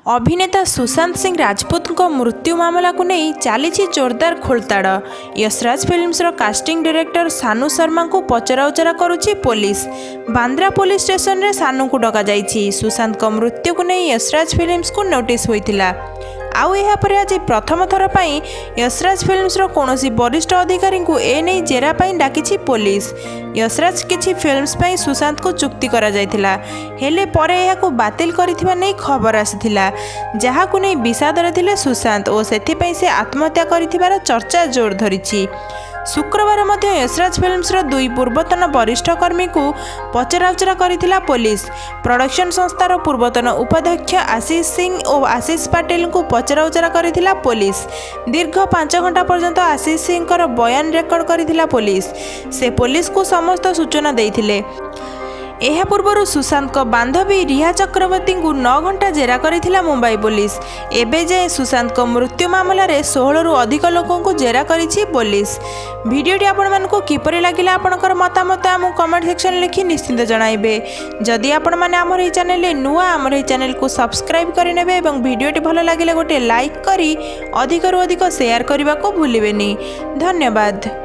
ଅଭିନେତା ସୁଶାନ୍ତ ସିଂ ରାଜପୁତଙ୍କ ମୃତ୍ୟୁ ମାମଲାକୁ ନେଇ ଚାଲିଛି ଜୋରଦାର ଖୋଳତାଡ଼। ୟଶରାଜ ଫିଲ୍ମସର କାଷ୍ଟିଂ ଡିରେକ୍ଟର ସାନୁ ଶର୍ମାଙ୍କୁ ପଚରାଉଚରା କରୁଛି ପୋଲିସ। ବାନ୍ଦ୍ରା ପୋଲିସ ଷ୍ଟେସନରେ ସାନୁଙ୍କୁ ଡକାଯାଇଛି। ସୁଶାନ୍ତଙ୍କ ମୃତ୍ୟୁକୁ ନେଇ ୟଶରାଜ ଫିଲ୍ମସକୁ ନୋଟିସ୍ ହୋଇଥିଲା। ଆଉ ଏହାପରେ ଆଜି ପ୍ରଥମ ଥର ପାଇଁ ୟଶରାଜ ଫିଲ୍ମସର କୌଣସି ବରିଷ୍ଠ ଅଧିକାରୀଙ୍କୁ ଏନେଇ ଜେରା ପାଇଁ ଡାକିଛି ପୋଲିସ। ୟଶରାଜ କିଛି ଫିଲ୍ମସ ପାଇଁ ସୁଶାନ୍ତଙ୍କୁ ଚୁକ୍ତି କରାଯାଇଥିଲା। ହେଲେ ପରେ ଏହାକୁ ବାତିଲ କରିଥିବା ନେଇ ଖବର ଆସିଥିଲା। ଯାହାକୁ ନେଇ ବିଷାଦରେ ଥିଲେ ସୁଶାନ୍ତ ଓ ସେଥିପାଇଁ ସେ ଆତ୍ମହତ୍ୟା କରିଥିବାର ଚର୍ଚ୍ଚା ଜୋର ଧରିଛି। ଶୁକ୍ରବାର ମଧ୍ୟ ୟଶରାଜ ଫିଲ୍ମସର ଦୁଇ ପୂର୍ବତନ ବରିଷ୍ଠ କର୍ମୀଙ୍କୁ ପଚରାଉଚରା କରିଥିଲା ପୋଲିସ। ପ୍ରଡକ୍ସନ ସଂସ୍ଥାର ପୂର୍ବତନ ଉପାଧ୍ୟକ୍ଷ ଆଶିଷ ସିଂ ଓ ଆଶିଷ ପାଟିଲଙ୍କୁ ପଚରାଉଚରା କରିଥିଲା ପୋଲିସ। ଦୀର୍ଘ 5 ଘଣ୍ଟା ପର୍ଯ୍ୟନ୍ତ ଆଶିଷ ସିଂଙ୍କର ବୟାନ ରେକର୍ଡ କରିଥିଲା ପୋଲିସ। ସେ ପୋଲିସକୁ ସମସ୍ତ ସୂଚନା ଦେଇଥିଲେ। ଏହା ପୂର୍ବରୁ ସୁଶାନ୍ତଙ୍କ ବାନ୍ଧବୀ ରିୟା ଚକ୍ରବର୍ତ୍ତୀଙ୍କୁ 9 ଘଣ୍ଟା ଜେରା କରିଥିଲା ମୁମ୍ବାଇ ପୋଲିସ। ଏବେ ଯାଏଁ ସୁଶାନ୍ତଙ୍କ ମୃତ୍ୟୁ ମାମଲାରେ 16ରୁ ଅଧିକ ଲୋକଙ୍କୁ ଜେରା କରିଛି ପୋଲିସ। ଭିଡ଼ିଓଟି ଆପଣମାନଙ୍କୁ କିପରି ଲାଗିଲା, ଆପଣଙ୍କର ମତାମତ ଆମକୁ କମେଣ୍ଟ ସେକ୍ସନରେ ଲେଖି ନିଶ୍ଚିତ ଜଣାଇବେ। ଯଦି ଆପଣମାନେ ଆମର ଏହି ଚ୍ୟାନେଲରେ ନୂଆ, ଆମର ଏହି ଚ୍ୟାନେଲକୁ ସବସ୍କ୍ରାଇବ୍ କରିନେବେ ଏବଂ ଭିଡ଼ିଓଟି ଭଲ ଲାଗିଲେ ଗୋଟିଏ ଲାଇକ୍ କରି ଅଧିକରୁ ଅଧିକ ସେୟାର କରିବାକୁ ଭୁଲିବେନି। ଧନ୍ୟବାଦ।